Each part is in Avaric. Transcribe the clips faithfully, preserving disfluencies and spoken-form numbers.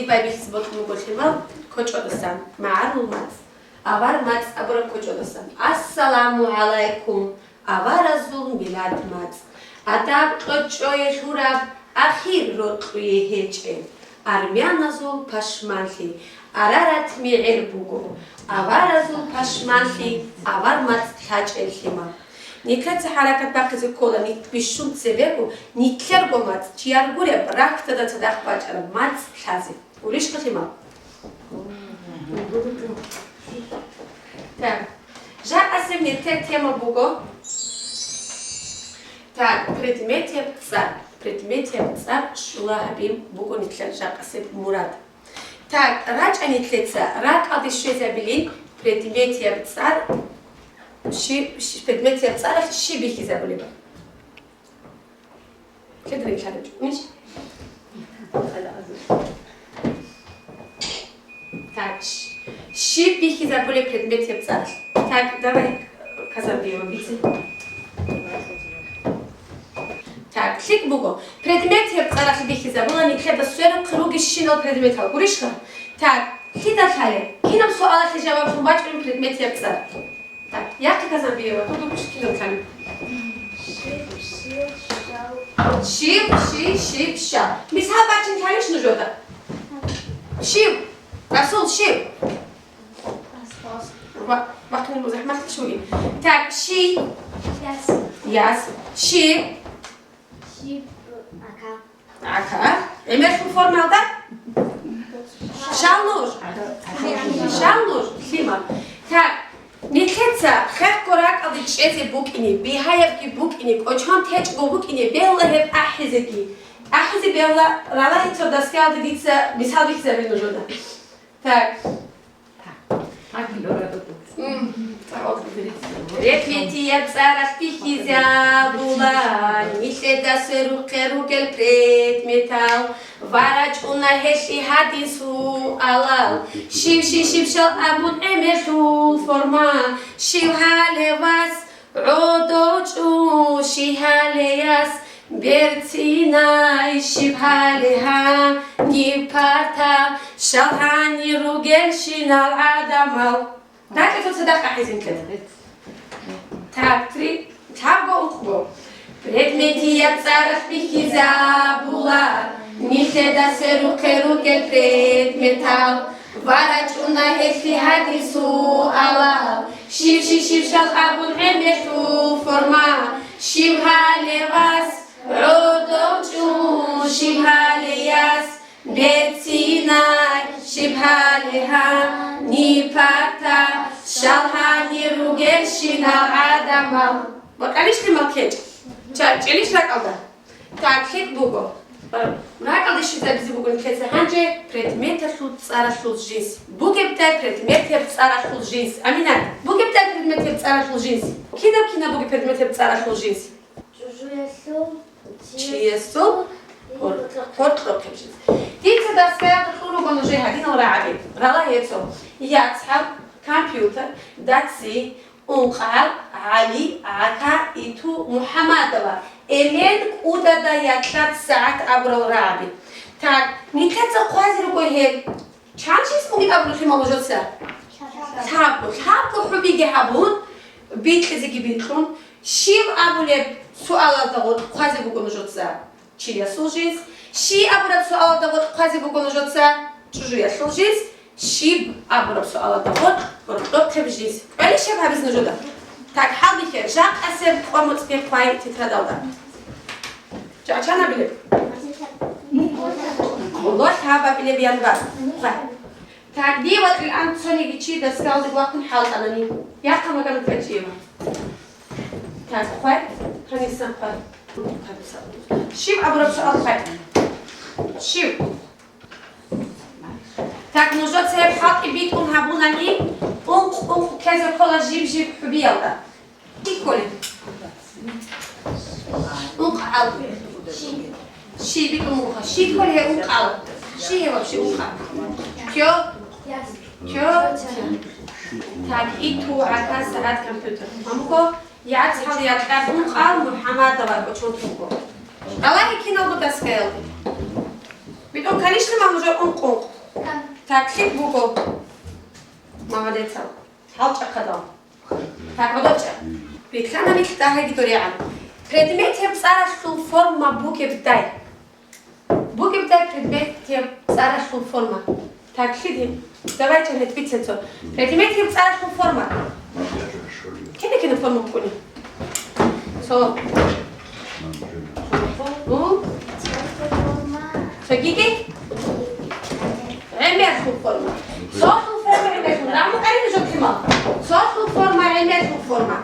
Байбихьизе бокьун буго лъимал кочӀодасан, магӀарул мацӀ, авар мацӀ абураб кочӀодасан. Ассаламу гӀалайкум, аваразул милад мацӀ. Адаб кьочӀое лъураб, ахир рокьуе гьечӀеб. Армяназул пашманлъи, Арарат мегӀер буго, аваразул пашманлъи, авар мацӀ лъачӀел лъимал. Нилъеца хӀаракат бахъизе ккола, нилъ бищун цебего, нилъерго мацӀ, чияр гуреб, рахьдада цадахъ бачӀараб мацӀ лъазе. Гурищха лъимал? Так. Жакъасеб нилъер тема буго. Так, предметияб цӀар. Предметияб цӀар щула гьабин буго нилъер жакъасеб мурад. Так, рачӀа нилъеца ракӀалде щвезабилин предметияб цӀар, щи-, щи-, предметияб цӀаралъ щиб бихьизабулеб? Лъида нилъ гьаричӀо, ниж? Так, щ-, щиб бихьизабулеб предметияб цӀаралъ? Так, давай, Казанбиева, бице. Так, лъикӀ буго. Предметияб цӀаралъ бихьизабула нилъеда сверухъе ругищинал предметал. Гурищха? Так, лъида лъалеб? Кинаб суалалъе жаваблъун бачӀунеб предметияб цӀар? Так, яхъе, Казанбиева, ту дугуш кинаб лъалеб? Щиб, щиб, щал. Щиб, щи, щиб, щал. Мисал бачин лъалищ нужеда? Щиб? Расул, щиб? Ва-, вахъин музахматлъи шуги. Так, щи. Яс. Яс. Щи. Щиб, ака. Ака. ГӀемерлъун формалда? Щал нуж? Щал нуж? Лъимал. Так, нилъеца хехго ракӀалде чӀезе букӀине, бигьаябги букӀине, кӀочон течӀго букӀине, бегьула гьеб ахӀизеги. АхӀизе бегьула, ралагье цо доскаялда дица мисал бихьизабе нужеда. Так. Предметияб цӀаралъ бихьизабула нилъеда сверухъе ругел предметал ва рачӀуна гьелъие гьадин суалал: щив, щи, щиб, щал абун гӀемерлъул форма, щив гьале вас, гӀодов чӀун, щи гьале яс, берцинай, щиб гьале гьаниб парта, щал гьанир ругелщинал гӀадамал. РакӀалде цадахъ ахӀизин ккела. Так, три, лъабго, ункъго. Предметияб цӀаралъ бихьизабула нилъеда сверухъе ругел предметал ва рачӀуна гьелъие гьадин суалал: щив, щи, щиб, щал абун гӀемерлъул форма, щив гьале вас, гӀодов чӀун, щив гьале яс, берцинай, щиб гьале гьаниб парта, щал гьанир ругелщинал гӀадамал. Бакъалищ лъимал кечӀ? Ча-, чӀелищ ракӀалда? Так, лъикӀ буго. РакӀалде щвезабизе буго нилъеца гьанже предметалъул цӀаралъул жинс. Бугебдай предметияб цӀаралъул жинс. Аминат, бугебдай предметияб цӀаралъул жинс? Кинаб-кинаб бугеб предметияб цӀаралъул жинс? ЧӀужуялъул, чиясул, гьоркьохъеб жинс. Дица дарсаялда кьун руго нужее гьадинал рагӀаби. Ралагье цо: яцӀал, компьютер, даци, ункъал, ГӀали, ГӀака, Иту, МухӀамадова, эмен, кӀудада, якьад, сагӀат абурал рагӀаби. Так, нилъеца хъвазе руго гьел. Чан жинс бугин абула лъимал нужеца? Лъабго. Лъабго хӀубиги гьабун, бикьизеги бикьун, щив абулеб суалалда гъоркь хъвазе буго нужеца чиясул жинс, щи абураб суалалда гъоркь хъвазе буго нужеца чӀужуялъул жинс, щиб абураб суалалда гъоркь гьоркьохъеб жинс. КӀвалищ гьабиз нужеда? Так, гьалбихье, жакъасеб къо-моцӀги хъвай тетрадалда. Чачанабилеб? Лъабабилеб январь. Так, дие вакьилан цониги чи доскаялде вахъун хӀалтӀанани. Яхъа магӀна кӀачӀиева. Так, хъвай, гьанисан хъвай. Щив абураб суал хъвай? Щив? Так, нужеца гьеб хӀалтӀи битӀун гьабунани, ункъ-ункъ ккезе ккола жиб-жиб хӀубиялда. Щи кколеб? Ункъ гӀал. Щи битӀун буго. Щи кколеб гьеб ункъ гӀал? Щи гьеб вообще ункъ гӀал? Кё? Кё? Так, Иту, ГӀака, сагӀат, компьютер. Гьанго яцӀал якьад ункъ гӀал МухӀамадова кӀочон туго. Ралагье киналго доскаялде. БитӀун, конечно, мамужа, къункъ-къункъ. Так, лъикӀ буго. Молодец. ГьалчӀахъадал. Так, гьодорчӀа. БитӀана микь дагьаги дорегӀан. Предметияб цӀаралъул форма бугебдай. Бугебдай предметияб цӀаралъул форма. Так, лъиди. Давайте, нет, бицецо. Предметияб цӀаралъул форма. Кина-кина форма букӀуни? Цо. У? Цогиги? ГӀемерлъул форма. Цолъул форма гӀемерлъул. Рамукъари нужер лъимал? Цолъул форма, гӀемерлъул форма.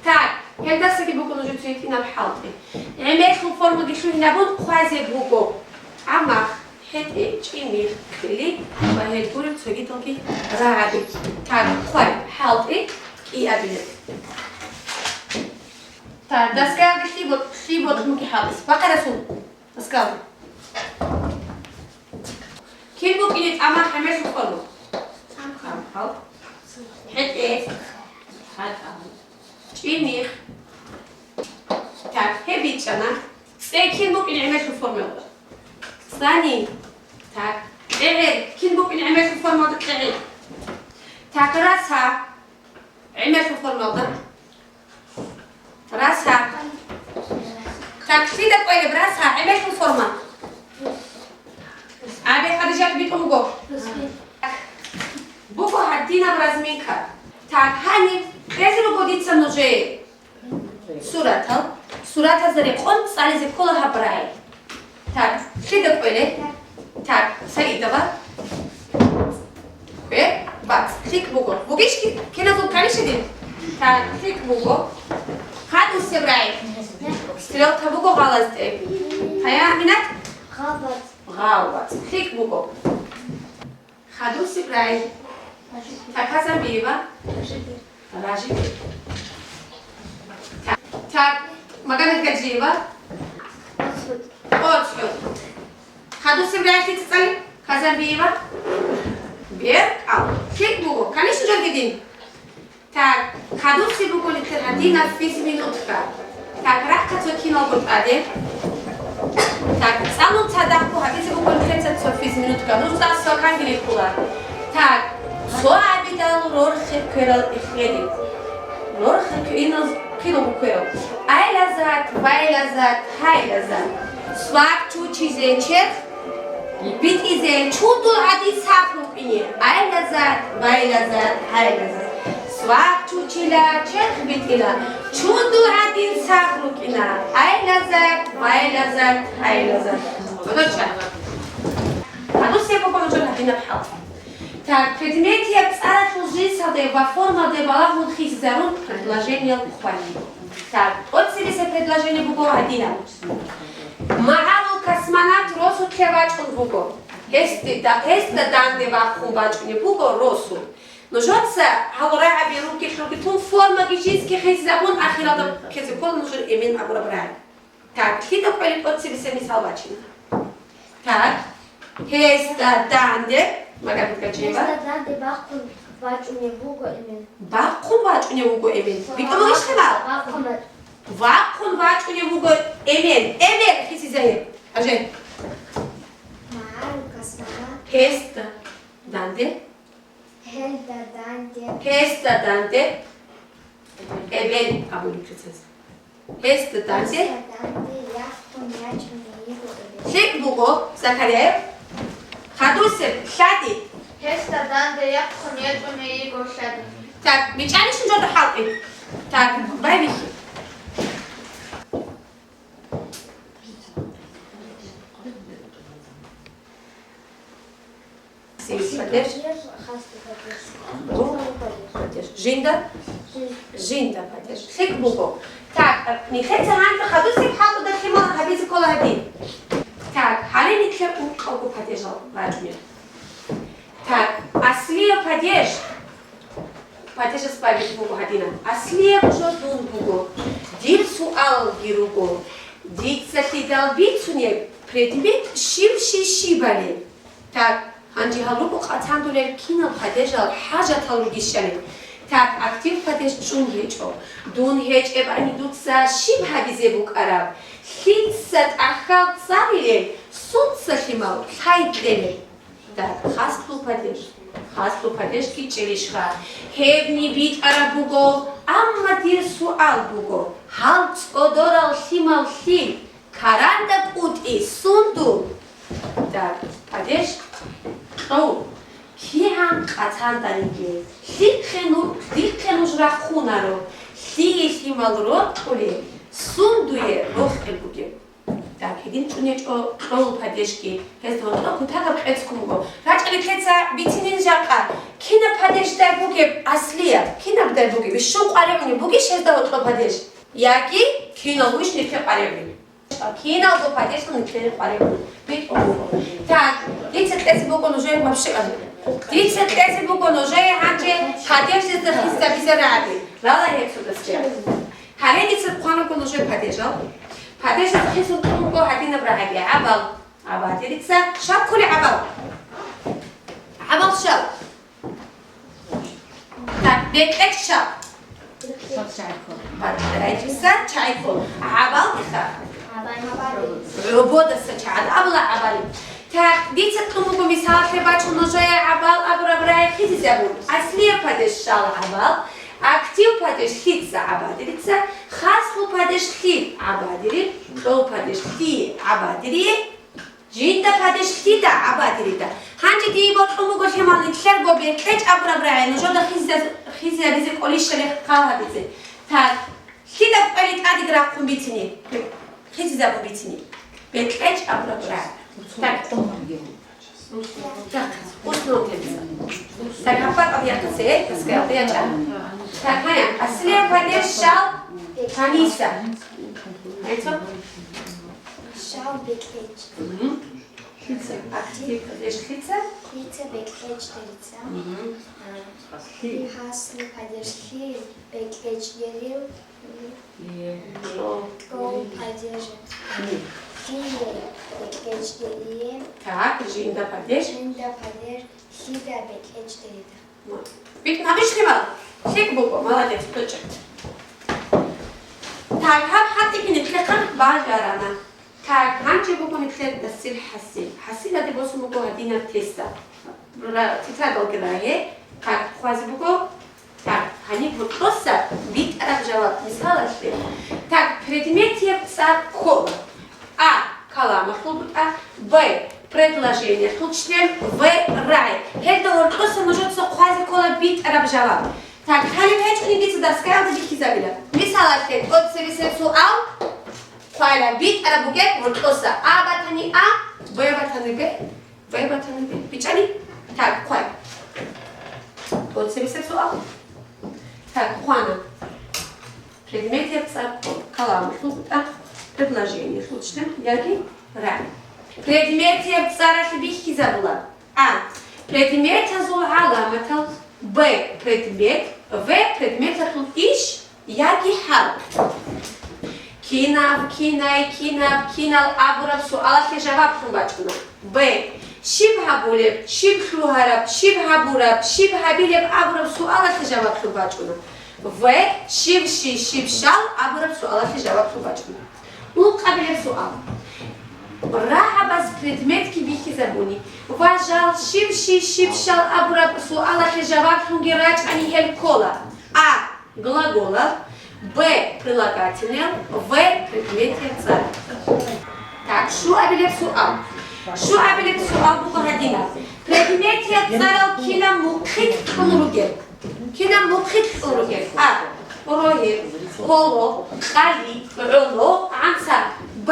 Так, гьелдасаги буго нужер цо гьитӀинаб хӀалтӀи. ГӀемерлъул формаги лъугьинабун хъвазе буго. Амах, хӀетӀе, чӀимих, кьили ва гьел гуреб цогидалги рагӀаби. Так, хъвай, хӀалтӀи кӀиабилеб. Так, доскаялда лъи бо-, лъи бокьун бугеб хӀалтӀи. Бахъарасул доскаялда. Кин букӀине тӀамах гӀемерлъул форма? ХӀалтӀи. ХӀетӀе. ХӀалтӀи. ЧӀимих. Так, гьеб бичӀчӀана. ЦӀе кин букӀин гӀемерлъул формалда? ЦӀани. Так. КьегӀер кин букӀин гӀемерлъул формалда? КьегӀер. Так, раса гӀемерлъул формалда? Раса. Так, лъида кӀвелеб раса гӀемерлъул форма? Абе, Хадижат, битӀун буго. Буго гьадинаб разминка. Так, гьаниб кьезе руго дица нужее. Суратал. Суратазда рекъон цӀализе ккола гьаб рагӀи. Так, лъида кӀвелеб? Так, Саидова. Кье, бац, лъикӀ буго. Бугищ ки-, киназул канищ гьедин? Так, лъикӀ буго. Хадусеб рагӀи. Стрелка буго гъалазде. Гьая, Аминат? Гъалбац. Гъалбац. ЛъикӀ буго. Хадусеб рагӀи. Така Замбиева. Ражиб. Так, Магомедгаджиева. ОцӀгӀуд. Хадусеб рагӀи лъица цӀали? Казанбиева. БеркӀал. ЛъикӀ буго. Канищ нужерги дин? Так, хадусеб буго нилъер гьадинаб физминутка. Так, рахъа цо киналго тӀаде. Так, цӀалун цадахъго гьабизе буго нилъеца цо физминутка. Нуж цӀакъ сваканги рихула. Так, цо гӀабидал рорхе кверал эхеде. Рорхе кверинал киналго кверал. Ай лаззат, вай лаззат, гьай лаззат. Свак чучизе черх битӀизе чудул гӀадин сах рукӀине. Ай лаззат, вай лаззат, гьай лаззат. Свак чучила, черх битӀила, чудул гӀадин сах рукӀина. Ай лаззат, вай лаззат, гьай лаззат. Гьадусеб буго нужер гьадинаб хӀал. Так, предметияб цӀаралъул жинсалде ва формалде балагьун хисизарун предложениял хъвани. Так, тӀоцебесеб предложение буго гьадинаб. МагӀарул космонавт росулъе вачӀун вуго. Гьесде да-, гьесда данде вахъун вачӀунеб буго росу. Нужеца гьал рагӀаби ругелъулги тун формаги жинсги хисизабун ахиралда ккезе ккола нужер эмен абураб рагӀи. Так, лъида кӀвелеб тӀоцебесеб мисал бачина? Так. Гьесда данде, Магомедгаджиева. Гьесда данде бахъун вачӀунев вуго эмен. Бахъун вачӀунев вуго эмен. БитӀун бугищ хӀемал? Бахъун вачӀ- Вахъун вачӀунев вуго эмен. Эмен хисизайин. Ажен. МагӀарул космонавт. Гьесда данде. Гьелда данде. Гьесда данде. Эбел абулеб жо цояз. Гьесда данде. Гьесда данде яхъун ячӀуней йиго эбел. ЛъикӀ буго, Закарияев. Хадусеб, лъади. Гьесда данде яхъун ячӀуней йиго лъади. Так, бичӀчӀанищ нужеда хӀалтӀи? Так, байбихьи. Сивил падеж. Падеж. Жинда? Жинда падеж. ЛъикӀ буго. Так, нилъеца гьанже хадусеб хӀалтӀуда лъимал гьабизе ккола гьадин. Так, гьале нилъер ункъалго падежал рачӀунел. Так, аслияб падеж. Падежас байбихьун буго гьадинаб. Аслияб жо дун буго. Дир суалги руго. Дица лъидал бицунеб предмет щив щи щибали? Так, гьанже гьал руго къацандулел кинал падежал хӀажатал ругищали. Так, актив падеж чӀун гьечӀо. Дун гьечӀебани дуца щиб гьабизе букӀараб? Лъица тӀахьал цӀалилел Сунца лъимал лъай кьелеб? Так, хаслу падеж. Хаслу падеж кичӀелищха? Гьебни битӀараб буго, амма дир суал буго, гьал цӀодорал лъимал лъил каранда кӀутӀи сундул? Так, падеж кьов. КигӀан къацанданиги, лъихъе ну-, лъихъе нуж рахъунаро, лъие лъимал рокьулел, сундуе рохел бугеб. Так, гьедин чӀунечӀо кьовул падежги, гьезда гьоркьоб кутакаб кьецӀккун буго. РачӀа нилъеца бицинин жакъа, кинаб падеждай бугеб аслияб, кинабдай бугеб, бищун къваригӀунеб бугищ гьезда гьоркьоб падеж? Яги киналгойищ нилъее къваригӀунеб? Киналго падежалъ нилъее къваригӀунеб битӀун буго. Так, дица кьезе буго нужее вообще, дица кьезе буго нужее гьанже падежазда хисабизе рагӀаби. Рала гьеб цо доске. Гьале дица хъван руго нужер падежал. Падежаз хисун тун буго гьадинаб рагӀаби: гӀабал. ГӀабадирица. Щал кколей гӀабал? ГӀабал щал? Так, бекьечӀ щал? БекьечӀиса чагӀи ккола. ГӀабал диха? ГӀободаса чагӀи абула гӀабали. Так, дица тун буго мисалалъе бачӀун нужее гӀабал абураб рагӀи хизизабун. Аслияб падеж щал гӀабал, актив падеж лъица гӀабадирица, хаслу падеж лъил гӀабадири, кьов падеж лъие гӀабадирие, жинда падеж лъида гӀабадирида. Гьанже дие бокьун буго лъимал нилъерго бекьечӀ абураб рагӀи нужеда хизиз-, хизиабизе кӀолищали хал гьабизе. Так, лъида кӀвели тӀадеги рахъун бицине, хизизабун бицине. БекьечӀ абураб рагӀи. Так. Так, устно теза. Так, гьаб бакӀаб якасе, таскаялда ячӀа. Так, гьая, аслияб падеж щал гьаниса. Гьайцо? Щал бекьечӀ. Мгм. Лъица, актив падеж лъица? Лъица бекьечӀ дирица. Мгм. А, лъи. Хаслу падеж лъи, бекьечӀ дирил. Лъо. Кьов падеж. Лъие бекьечӀ дирие. Так, жинда падеж. Жинда падеж лъида бекьечӀ дирида. БитӀун гьабищ лъимал? ЛъикӀ буго, молодец, точно. Так, гьаб хӀалтӀиги нилъехъан бажарана. Так, гьанже буго нилъер дасил хӀасил. ХӀасил гьаде босун буго гьадинаб теста. Ра-, тетрадалги рагье. Так, хъвазе буго. Так, гьаниб гьоркьоса битӀараб жаваб мисалалъе. Так, предметияб цӀар ккола. А, каламалъул бутӀа, Б, предложениялъул член, В, рагӀи. Гьелда гьоркьоса нужеца хъвазе ккола битӀараб жаваб. Так, гьаниб гьечӀони дица доскаялда бихьизабила. Мисалалъе, тӀоцебесеб суал хъвайла, битӀараб бугеб гьоркьоса А батани А, Б батани Б, В батани В. БичӀчӀани? Так, хъвай. ТӀоцебесеб суал. Так, хъвана. Предметияб цӀар ккола. Каламалъул бутӀа, предложениялъул член яги рагӀи. Предметияб цӀаралъе бихьизабула: А, предметазул гӀаламатал, Б, предмет, В, предметалъул иш яги хӀал. Кинав, кинай, кинаб, кинал абураб суалалъе жаваблъун бачӀуна. Б, щиб гьабулеб, щиб лъугьараб, щиб гьабураб, щиб гьабилеб абураб суалалъе жаваблъун бачӀуна. В, щив щи, щиб щал абураб суалалъе жаваблъун бачӀуна. Ункъабилеб суал. РагӀабаз предметги бихьизабуни ва жал щив щи, щиб щал абураб суалалъе жаваблъунги рачӀани гьел ккола: А, глаголал, Б, прилагательнел, В, предметияб цӀар. Так, щуабилеб суал. Щуабилеб суал буго гьадинаб: предметияб цӀарал кинаб мухъилъ кьун ругел? Кинаб мухъилъ кьун ругел? А, рогьи, гъоло, къали, гӀоло, гӀанцӀа. Б,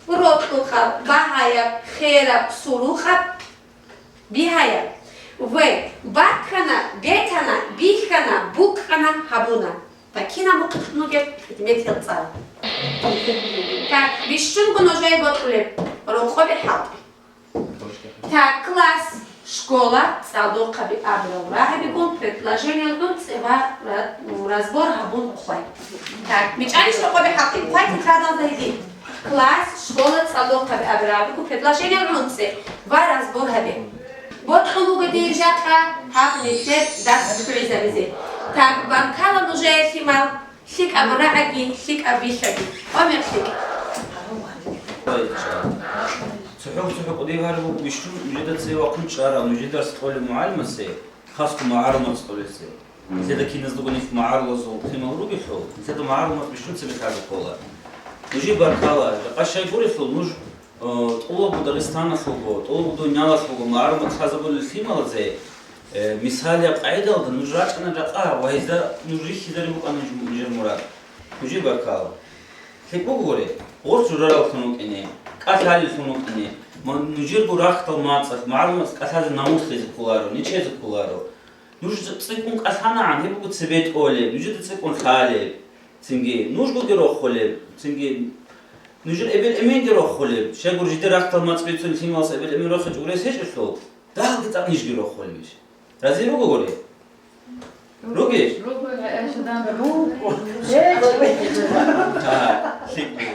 рокьукъаб, багьаяб, хераб, сурукъаб. Бигьая. В, баккана, бетана, бихьана, букӀана, гьабуна. Так, кинаб мухъилъ кьун ругел предметиял цӀар? Так, бищунго нужее бокьулеб рокъобе хӀалтӀи. Так, класс, школа, цӀалдохъаби абурал рагӀабигун предложениялгун цӀеба ра-, разбор гьабун хъвай. Так, мичӀанищ рокъобе хӀалтӀи? Хъвай тетрадалда гьедин. Класс, школа, цӀалдохъаби абураб гӀунцӀи ва разбор гьабе. Бокьун буго дие жакъа гьаб нилъер дарс хӀуризабизе. Так, баркала нужее, лъимал, лъикӀаб рагӀаги, лъикӀаб бихьаги. Ва мекълъи. ЦохӀо-цохӀо кӀудияв гьариб буго бищун нужеда цеве вахъун чӀарав, нужеда дарс кьолев мугӀалимасе, хасго магӀарулаз кьолесе. Нилъеда киназдаго нилъ магӀарулазул лъимал ругелъул, нилъеда магӀарулаз бищун цебе лъазе ккола. Нужее баркала, жакъа щай гурелъул, нуж, э, тӀолабго Дагъистаналъулго, тӀолабго дуниялалъулго магӀарулаз лъазабулел лъималазе, э, мисалияб къагӀидалда нуж рачӀана жакъа ва гьезда нуж рихьизарин букӀана нуж-, нижер мурад. Нужее баркала. Лъикъ бугоре, гъоркь журараллъун вукӀине, кӀалъалеллъун вукӀине, ма-, нужерго рахьдал мацӀалъ, магӀарулаз кӀалъазе намуслъизе кколаро, нечезе кколаро. Нуж цӀикӀкӀун кӀалъанагӀан, гьеб буго цебе тӀолеб, нужеда цӀикӀкӀун лъалеб, цинги нужгоги рохулеб, цинги нужер эбел-эменги рохулеб, щайгур жидер рахьдал мацӀ бицун лъималас эбел-эмен рохичӀого рес гьечӀелъул, дагьалги цӀакъ нижги рохулебищ. Рази ругогури? Ругищ? Руго, гӀешадан руго. Гьа, лъикӀ.